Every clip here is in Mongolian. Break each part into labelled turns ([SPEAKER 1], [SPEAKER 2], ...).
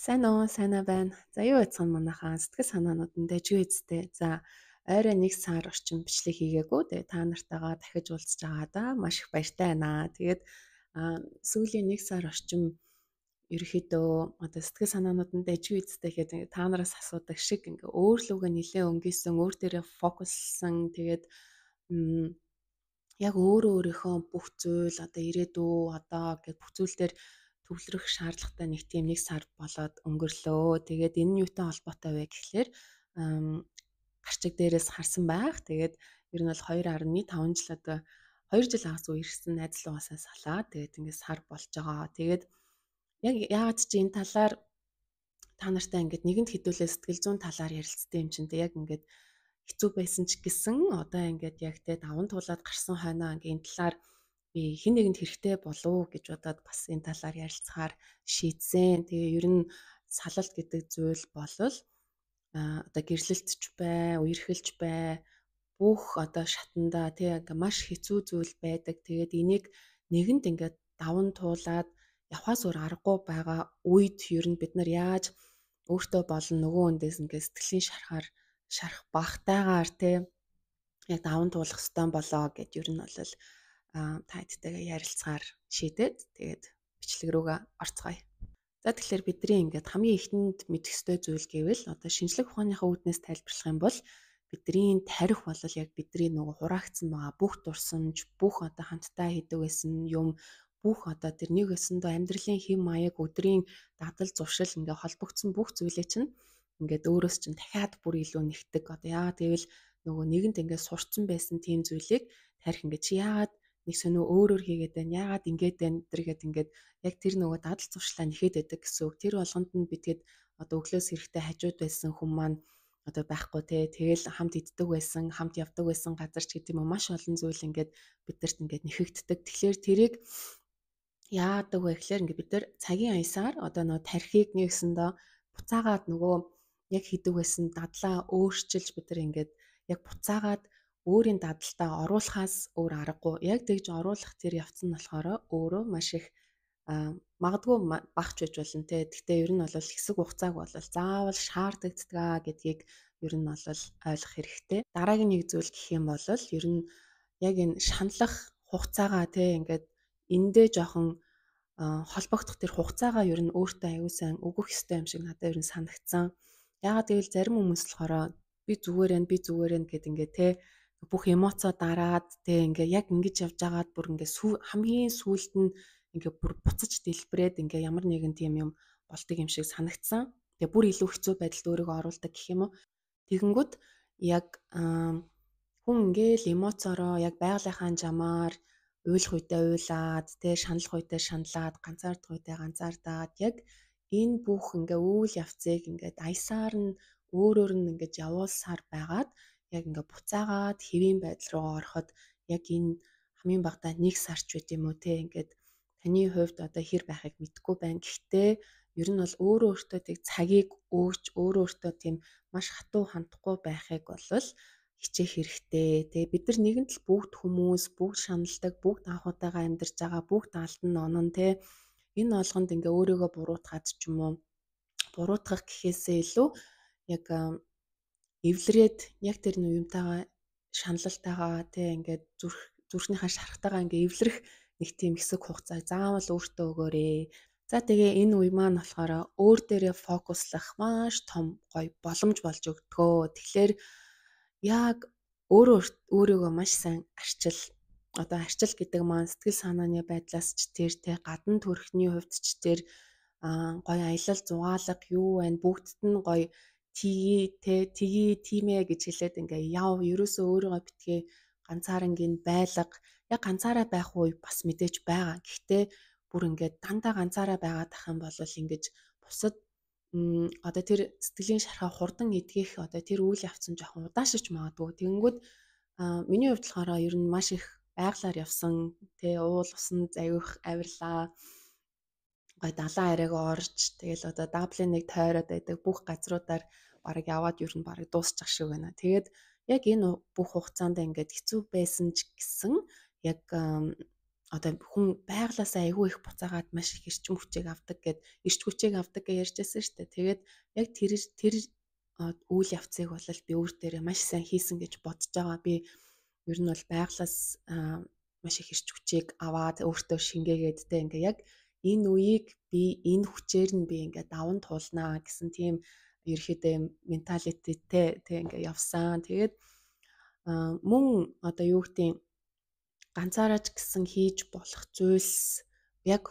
[SPEAKER 1] Сайн уу, сайнаа байна. За юу яцхан манайхаа сэтгэл санаанууд нь дэжгүй үсттэй. За ойроо 1 сар орчим бичлэг хийгээгүй. Тэгээ та нартайгаа дахиж уулзж байгаадаа маш их баяртай байна. Тэгээд сүүлийн 1 сар орчим ерөөхдөө одоо сэтгэл санаанууд нь дэжгүй үсттэй гэхэд та нараас асуудаг шиг ингээ өөр лүгээ нилээ өнгөсөн, өөр дээрээ фокуслсан. Тэгээд яг өөрөө өөрийнхөө бүх зүйл одоо ирээдүй одоо гэх бүх зүйл дээр төвлөрөх шаардлагатай нэг тийм 1 сар болоод өнгөрлөө. Тэгээд энэ нь юутай холбоотой вэ гэхлээр гарчиг дээрээс харсан байх. Тэгээд ер нь бол 2.5 жил одоо 2 жил хагас үерхсэн найз лугаасаа салаад тэгээд ингээд сар болж байгаа. Тэгээд яг яагаад чи энэ талаар та нартай ингээд нэгэнт хэдүүлээ сэтгэл зүйн талаар ярилцсан юм чинь тэг яг ингээд хэцүү байсан ч гэсэн одоо ингээд яг тэ даван туулаад гарсан хойноо ингээд энэ талаар би хэн нэгэнд хэрэгтэй болов гэж бодоод бас энэ талаар ярилцахаар шийдсэн. Тэгээ ер нь салалт гэдэг зүйл болол одоо гэрлэлтч бай, үерхэлж бай, бүх одоо шатандаа тий ингээ маш хэцүү зүйл байдаг. Тэгээд энийг нэгэнд ингээд даван туулаад явхаас өөр аргагүй байгаа үед ер нь бид нар яаж өөртөө болон нөгөө хүндээс ингээд сэтгэлийн шархаар шарах багтайгаар тий яг даван туулах ёстой болоо гэд ер нь бол та хэдтэйгээ ярилцахаар шийдээд тэгээд бичлэг рүүгээ орцгоё. За тэгэхээр бидний ингээд хамгийн ихэнд мэдэх ёстой зүйл гэвэл одоо шинжлэх ухааныхаа үүднээс тайлбарлах юм бол бидний тарих бол яг бидний нөгөө хураагдсан байгаа бүх дурсамж, бүх одоо хамтдаа хийдэг байсан юм, бүх одоо тэр нэг өсөндөө амьдралын хэм маяг, өдрийн дадал зуршил ингээ холбогдсон бүх зүйлээ чинь ингээд өөрөөс чинь дахиад бүр илүү нэгдэг. Одоо яагаад гэвэл нөгөө нэгэнд ингээд сурцсан байсан тийм зүйлийг тарих ингээд чи яагаад нэг сонио өөрөөр хийгээд байна, яагаад ингэж байна тэргээд ингээд яг тэр нөгөө дадал зуршлаа нэхэд байдаг гэсэн үг. Тэр болгонд нь бидгээд одоо өглөөс эрэхтэй хажууд байсан хүн маань одоо байхгүй те. Тэгэл хамт иддэг байсан, хамт явдаг байсан газар ч гэдэг юм уу маш олон зүйл ингээд бидэрт ингээд нэхэгддэг. Тэгэхээр тэрийг яадаг вэ гэхээр ингээд бид нар цагийн аясаар одоо нөгөө тархийг нэгсэндээ буцаагаад нөгөө яг хийдэг байсан дадлаа өөрчилж бид нар ингээд яг буцаагаад өөрийн дадалтаа оруулахаас өөр аргагүй. Яг тэгж оруулах тэр явц нь болохоор өөрөө маш их магадгүй багч байж болно те. Гэхдээ ер нь бол хэсэг хугацааг бол заавал шаардагддаг гэдгийг ер нь бол ойлгох хэрэгтэй. Дараагийн нэг зүйл гэх юм бол ер нь яг энэ шаналлах хугацаагаа те ингээд эндээ жоохон холбогдох тэр хугацаагаа ер нь өөртөө аюул сайн өгөх ёстой юм шиг надад ер нь санагдсан. Яагаад гэвэл зарим хүмүүс болохоор би зүгээр байна, би зүгээр байна гэд ингээд те бүх эмоцоо дараад те ингээ яг ингэж явж байгаад бүр ингээ хамгийн сүүлд нь ингээ бүр буцаж дэлбэрээд ингээ ямар нэгэн тийм юм болдог юм шиг санагдсан. Тэгээ бүр илүү хэцүү байдалд өөрийгөө оруулдаг гэх юм уу. Тэгэнгүүт яг хүн ингээл эмоцороо яг байгалийнхаа жамаар уйлах үедээ уйлаад те шаналх үедээ шаналаад ганцаардах үедээ ганцаардаад яг энэ бүх ингээ үйл явцыг ингээд аясаар нь өөрөөр нь ингээд явуулсаар байгаад яг ингээ буцаагаад хэвийн байдал руугаа ороход яг энэ хамгийн багадаа 1 сарч байт юм уу те ингээд таны хувьд одоо хэр байхыг мэдэхгүй байна. Гэхдээ ер нь бол өөрөө өөртөө тэг цагийг өгч өөрөө өөртөө тийм маш хатуу хандахгүй байхыг бол хичээх хэрэгтэй. Тэгээ бид нар нэгэнт л бүгд хүмүүс, бүгд шаналдаг, бүгд анхудаага амьдарч байгаа, бүгд алдан онон те энэ болгонд ингээ өөрийгөө буруутгаад ч юм уу буруутгах гэхээсээ илүү яг эвлэрээд яг тэр нүү юмтайгаа шаналлтайгаа тий ингээд зүрхнийхээ шархтайгаа ингээд эвлэрэх нэг тийм хэсэг хугацаа заавал өөртөө өгөөрэй. За тэгээ энэ үе маань болохоор өөр дээрээ фокуслах маш том гоё боломж болж өгдгөө. Тэгэхээр яг өөрөө өөрийгөө маш сайн арчил одоо арчил гэдэг маань сэтгэл санааны байдлаас ч тэр те гадна төрхний хувьд ч тэр гоё аялал зугаалга юу байна бүгдд нь гоё тгий те тгий тиймээ гэж хэлээд ингээ яв ерөөсөө өөрийгөө битгий ганцаарангийн байлга яг ганцаараа байх үе бас мэдээж байгаа. Гэхдээ бүр ингээд дандаа ганцаараа байгаад ах юм бол ингэж бусад одоо тэр сэтгэлийн шархаа хурдан эдгэх одоо тэр үйл явц нь жоохон удаашрч магадгүй. Тэгэнгүүт миний хувьд болохоор ер нь маш их байглаар явсан тэ уул усан завих авирлаа гой далайн арайг орж тэгэл одоо Даблиныг тойроод байдаг бүх газруудаар бараг яваад ер нь бараг дуусчих шиг байна. Тэгээд яг энэ бүх хугацаанд ингээд хэцүү байсан ч гэсэн яг одоо хүн байглаасаа айгүй их буцаагаад маш их эрчим хүчийг авдаг гэд эрч хүчийг авдаг гэж ярьжсэн шүү дээ. Тэгээд яг тэр үйл явцыг бол би өөр дээрээ маш сайн хийсэн гэж бодож байгаа. Би ер нь бол байглаас маш их эрч хүчийг аваад өөртөө шингээгээд те ингээ яг энэ үеийг би энэ хүчээр нь би ингээ даван туулнаа гэсэн тийм ерөөхдөө менталитеттэй те ингээ явсан. Тэгээд мөн одоо юу гэдгийг ганцаараа ч гэсэн хийж болох зүйлс яг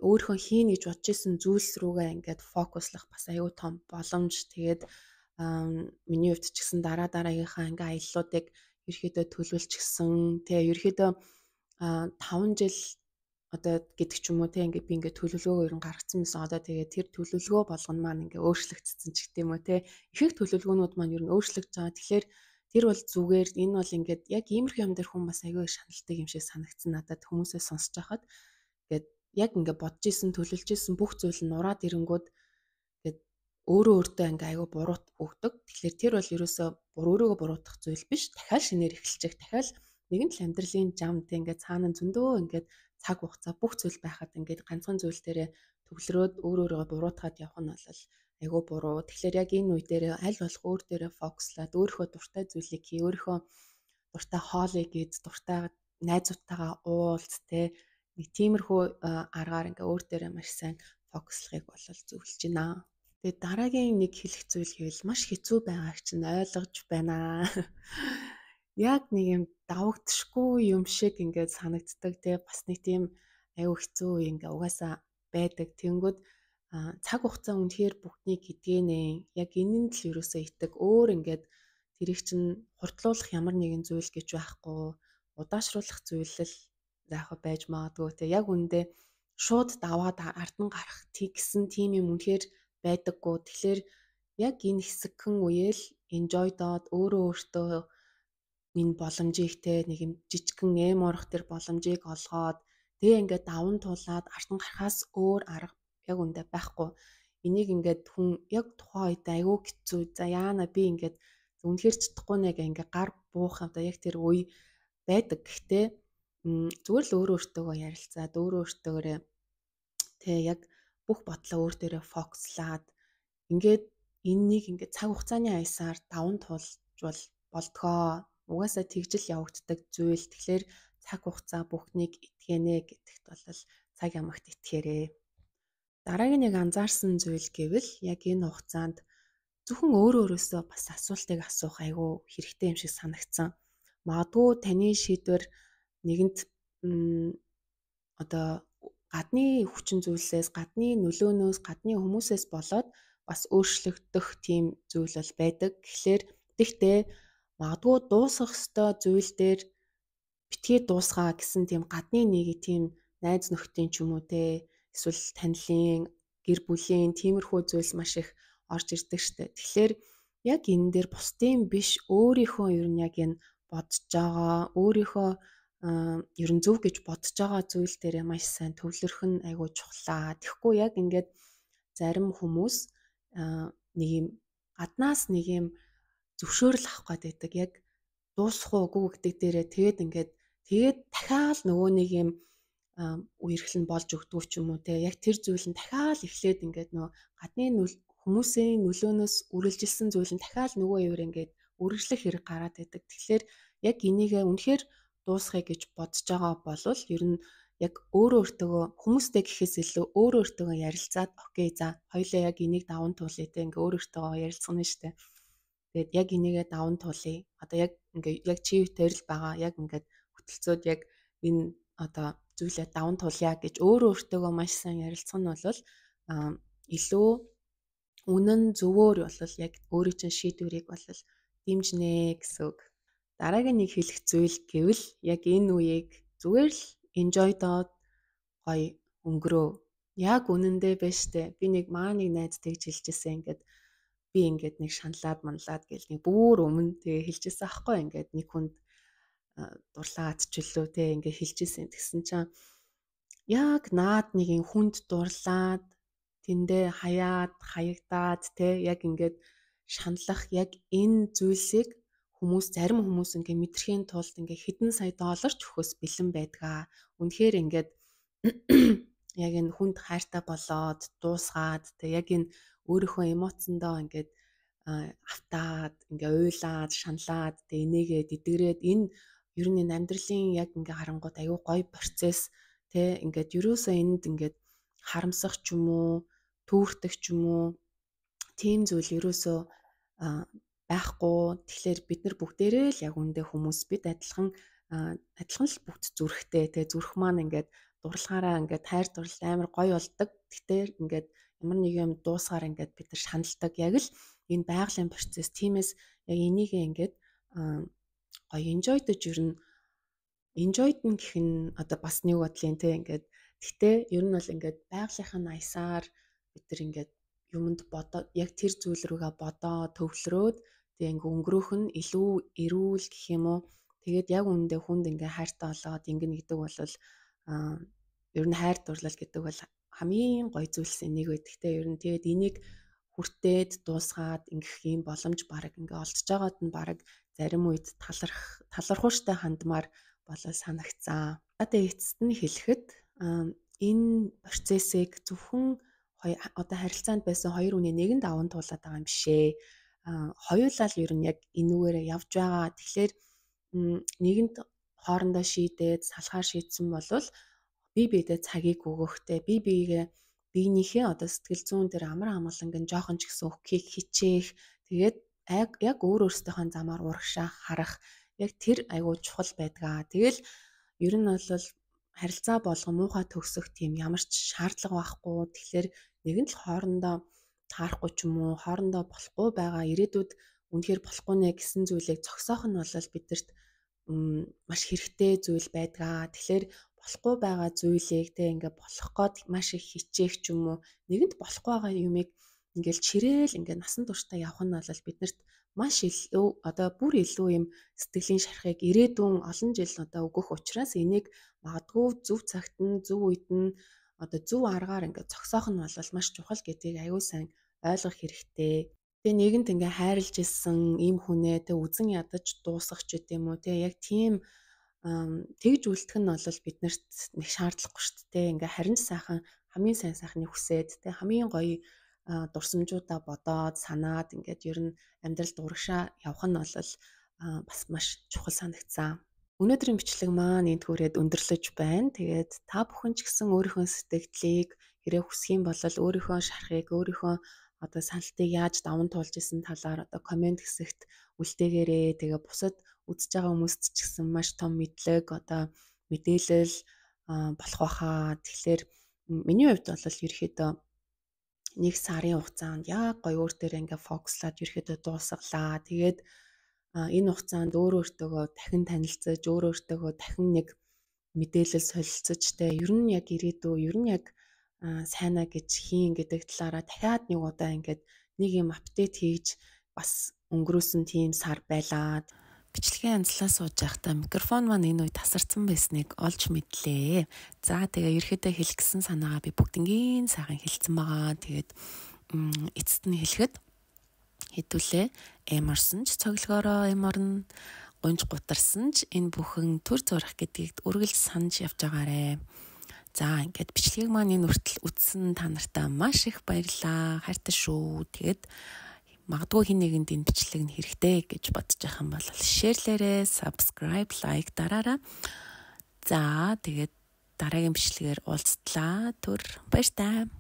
[SPEAKER 1] өөрийнхөө хийнэ гэж бодож исэн зүйлс рүүгээ ингээд фокуслах бас аюу том боломж. Тэгээд миний хувьд ч гэсэн дараа дараагийнхаа ингээ аяллуудыг ерөөхдөө төлөвлөчихсөн. Тэгээ ерөөхдөө 5 жил одоо гэдэг ч юм уу те ингээ би ингээ төлөвлөгөөгөө ер нь гаргацсан байсан. Одоо тэгээ тэр төлөвлөгөө болгоно маань ингээ өөрчлөгдсөн ч гэдэм үү те. Их их төлөвлөгөөнүүд маань ер нь өөрчлөгдөж байгаа. Тэгэхээр тэр бол зүгээр, энэ бол ингээд яг иймэрхүү юм дээр хүн бас аягүй их шаналдаг юм шиг санагдсан надад хүмүүсээ сонсож байхад. Ингээд яг ингээ бодож исэн, төлөвлөж исэн бүх зүйл нь нураад ирэнгүүд ингээд өөрөө өөртөө ингээ аягүй буруут өгдөг. Тэгэхээр тэр бол ерөөсөө өөрийгөө буруутгах зүйл биш. Дахиад шинээр эхэлчих. Дахиад нэгэн л амьдралын жам тэ ингээ цаана зөндөө ингээд цаг хугацаа бүх зүйл байхад ингээд ганцхан зүйл дээрээ төвлөрөөд өөр өөрийгөө буруутгаад явах нь бол айгүй буруу. Тэгэхээр яг энэ үе дээр аль болох өөр дээрээ фокуслаад өөрийнхөө дуртай зүйлийг хий, өөрийнхөө дуртай хоолыг ид, дуртай найзуудтайгаа уулз тэ нэг тиймэрхүү аргаар ингээ өөр дээрээ маш сайн фокуслахыг бол зөвлөж байна. Тэгээд дараагийн нэг хэлэх зүйл гэвэл маш хэцүү байгааг чинь ойлгож байна. Яг нэг юм давагдшгүй юм шиг ингээд санагддаг те, бас нэг тийм аюу хэцүү ингээ угаасаа байдаг. Тэнгүүд цаг хугацаа үнэхээр бүгднийг гэдгэнэ. Яг энэнд л ерөөсөө итэг. Өөр ингээд тэрийг чинь хурдлуулах ямар нэгэн зүйл гэж байхгүй. Удаашруулах зүйл л заах байж магадгүй те. Яг үндэ шууд даваад ард нь гарах гэсэн тийм юм үнэхээр байдаггүй. Тэгэхээр яг энэ хэсэгхэн үеэл enjoy-доод өөрөө өөртөө энэ боломжийг те нэг юм жижигхэн эм орох тэр боломжийг олгоод тэгээ ингээд даван туулаад ард нь гарахаас өөр арга яг үндэ байхгүй. Энийг ингээд хүн яг тухайн үед айгүй хэцүү. За яана би ингээд үнэхээр чадахгүй нэ гэх ингээд гар буух одоо яг тэр үе байдаг. Гэхдээ зүгээр л өөрөө өөртөөгөө ярилцаад өөрөө өөртөөгөө тэ яг бүх бодлоо өөр дээрээ фокуслаад ингээд энэнийг ингээд цаг хугацааны аясаар даван туулж бол болдгоо. Угаасаа тэгжил явагддаг зүйл. Тэгэхээр цаг хугацаа бүхнийг итгэнэ гэдэгт бол цаг ямагт итгээрэй. Дараагийн нэг анзаарсан зүйл гэвэл яг энэ хугацаанд зөвхөн өөр өөрөөсөө бас асуултыг асуух айгүй хэрэгтэй юм шиг санагдсан. Магадгүй таны шийдвэр нэгэнт одоо гадны хүчин зүйлсээс, гадны нөлөөнөөс, гадны хүмүүсээс болоод бас өөрчлөгдөх тийм зүйл бол байдаг. Тэгэхээр тэгтээ магадгүй дуусгах ёстой зүйл дээр битгий дуусгаа гэсэн тийм гадны нэг тийм найз нөхдийн ч юм уу те эсвэл танилын, гэр бүлийн тиймэрхүү зүйлс маш их орж ирдэг штэ. Тэгэхээр яг энэ дээр бусдын биш өөрийнхөө ер нь яг энэ бодож байгаа, өөрийнхөө ер нь зөв гэж бодож байгаа зүйл дээрээ маш сайн төвлөрөх нь айгүй чухлаа. Тэгэхгүй яг ингээд зарим хүмүүс нэг юм гаднаас нэг юм зөвшөөрөл авах гээд байдаг. Яг дуусах уугүй гэдэг дээрээ тэгээд ингээд тэгээд дахиад нөгөө нэг юм үерхэл нь болж өгдгүү ч юм уу те. Яг тэр зүйл нь дахиад эхлээд ингээд нөгөө гадны хүмүүсийн нөлөөнөөс үргэлжилсэн зүйл нь дахиад нөгөө хэвээр ингээд үргэлжлэх хэрэг гараад байдаг. Тэгэхээр яг энийгээ үнэхээр дуусгая гэж бодож байгаа болвол ер нь яг өөрөө өөртөөгөө хүмүүстэй гэхээс илүү өөрөө өөртөөгөө ярилцаад окей за хоёлаа яг энийг даван туулъя те ингээ өөр өөртөөгөө ярилцсан нь штэ. Тэгээд яг энийгээ даван туулъя. Одоо яг ингээ яг чи юутэр л байгаа. Яг ингээд хөтөлцөөд яг энэ одоо зүйлээ даван туулъя гэж өөрөө өөртөөгөө маш сайн ярилцах нь бол илүү үнэн зөвөөр бол яг өөрийн чинь шийдвэрийг бол дэмжинэ гэсэн үг. Дараагийн нэг хэлэх зүйл гэвэл яг энэ үеийг зүгээр л enjoy-доод гоё өнгөрөө. Яг үнэндээ байж штэ. Би нэг маа нэг найз тэгж хэлжсэн ингээд би ингээд нэг шаналаад манлаад гэл нэг бүр өмнө тэгээ хэлжсэн аахгүй ингээд нэг хүнд дурлаад ч үлээ те ингээд хэлжсэн. Тэгсэн чинь яг наад нэг юм хүнд дурлаад тэндээ хаяад хаягдаад те яг ингээд шаналлах яг энэ зүйлсийг Хүмүүс, зарим хүмүүс ингээ мэдрэхийн тулд ингээ хэдэн сая доллар ч өгөхөөс бэлэн байдгаа. Үнэхээр ингээд яг энэ хүнд хайртай болоод дуусгаад тэг яг энэ өөрийнхөө эмоцондоо ингээд автаад ингээ уйлаад шаналаад тэг энийгээ дидгэрээд энэ ер нь энэ амьдралын яг ингээ харангуут аюу гоё процесс тэ ингээд ерөөсөө энд ингээд харамсах ч юм уу, түүртэх ч юм уу тийм зүйл ерөөсөө байхгүй. Тэгэхээр бид нар бүгдээрээ л яг үндэ хүмүүс бид адилхан л бүгд зүрхтэй тэ зүрх маань ингээд дурлахаараа ингээд хайр дурлал амар гоё болдог. Гэтэ ингээд ямар нэг юм дуусгаар ингээд бид нар шаналдаг. Яг л энэ байгалийн процесс. Тиймээс яг энийг ингээд гоё enjoy-дож ер нь enjoy-дно гэх нь одоо бас нэг бодлын тэ ингээд гэтэ ер нь бол ингээд байгалийнхаа аясаар бид нар ингээд юмд бодоо яг тэр зүйл рүүгээ бодоо төвлөрөөд тэг ингээ өнгөрөөх нь илүү эрүүл гэх юм уу. Тэгээд яг үүндээ хүнд ингээ хайртай болоод ингэнэ гэдэг бол ер нь хайр дурлал гэдэг бол хамгийн гоё зүйлсийн нэг байдаг. Гэтэ ер нь тэгээд энийг хүртээд дуусгаад ингэх юм боломж бараг ингээ олдож байгаад нь бараг зарим үед талархууштай хандмаар болол санагцсан. Одоо эцэст нь хэлэхэд энэ процессыг зөвхөн одоо харилцаанд байсан хоёр хүний нэгэн даван туулаад байгаа юм бишээ. Хоёулаа л ер нь яг энүүгээрээ явж байгаа. Тэгэхээр нэгэнд хоорондоо шийдээд салахаар шийдсэн болвол бие биедээ цагийг өгөхтэй, бие биегээ биенийхээ одоо сэтгэл зүйн тэр амар амгаланг нь жоохон ч гэсэн өгөхийг хичээх. Тэгээд яг өөр өөрсдийнхөө замаар урагшаа харах яг тэр айгуу чухал байдгаа. Тэгэл ер нь бол харилцаа болгон муухай төгсөх тийм ямар ч шаардлага байхгүй. Тэгэхээр нэгэн л хоорондоо таарахгүй ч юм уу, хоорондоо болохгүй байгаа ирээдүйд үнэхээр болохгүй нэ гэсэн зүйлийг зогсоох нь бол бидэрт маш хэрэгтэй зүйл байдгаа. Тэгэхээр болохгүй байгаа зүйлийг те ингээ болох гээд маш их хичээх ч юм уу, нэгэнд болохгүй байгаа юмыг ингээл чирээл ингээ насан туршдаа явах нь бол биднэрт маш илүү одоо бүр илүү юм сэтгэлийн шарахыг ирээдүйн олон жил одоо өгөх учраас энийг магадгүй зөв цагт нь зөв үед нь одоо зөв аргаар ингээ зогсоох нь бол маш чухал гэдгийг аюул сайн ойлгох хэрэгтэй. Тэгээ нэгэнт ингээ хайрлж исэн ийм хүнээ тэ үзэн ядаж дуусгах ч гэдэм юм уу тэ яг тийм тэгж үлдэх нь бол биднэрт нэг шаардлагагүй шүү дээ. Ингээ харин ч сайхан хамгийн сайн сайхныг хүсээд тэ хамгийн гоё дурсамжуудаа бодоод санаад ингээд ер нь амьдралд урагшаа явах нь бол бас маш чухал санагцсан. Өнөөдрийн бичлэг маань энд хүрээд өндөрлөж байна. Тэгээд та бүхэн ч гэсэн өөрийнхөө сэтгэлдлийг хэрэг хүсэх юм бол өөрийнхөө шарахыг, өөрийнхөө одоо саналтыг яаж даван туулж исэн талаар одоо комент хэсэгт үлдээгээрэй. Тэгээ бусад үзэж байгаа хүмүүст ч гэсэн маш том мэдлэг одоо мэдээлэл болох байхаа. Тэгэхээр миний хувьд бол ерөөхдөө нэг сарын хугацаанд яг гоё өөр дээр ингээ фокуслаад ерөөхдөө дуусгалаа. Тэгээд энэ хугацаанд өөр өөртөөгөө дахин танилцаж, өөр өөртөөгөө дахин нэг мэдээлэл солилцож тэ ер нь яг ирээдүй, ер нь яг сайнаа гэж хийн гэдэг талаараа дахиад нэг удаа ингээд нэг юм апдейт хийж бас өнгөрөөсөн тийм сар байлаа. Бичлэгийн анзлаа сууж байхдаа микрофон маань энэ үед тасарсан байсныг олж мэдлээ. За тэгээ ерөөхдөө хэлэх гэсэн санаагаа би бүгднгийн сайхан хэлсэн байгаа. Тэгээд эцэст нь хэлэхэд хэдүүлээ эм орсон ч цоглогоороо эм орно, гунж гутарсан ч энэ бүхэн төр зурах гэдгийг үргэлж санаж явж байгаарэ. За ингээд бичлэгийг маань энэ хүртэл үзсэн та нартай маш их баярлалаа. Хайртай шүү. Тэгээд магадгүй хин нэгэнд энэ бичлэг нь хэрэгтэй гэж бодож байх юм бол шеэрлээрэй, subscribe, like дараарай. За тэгээд дараагийн бичлэгээр уулзтлаа. Түр баяртай.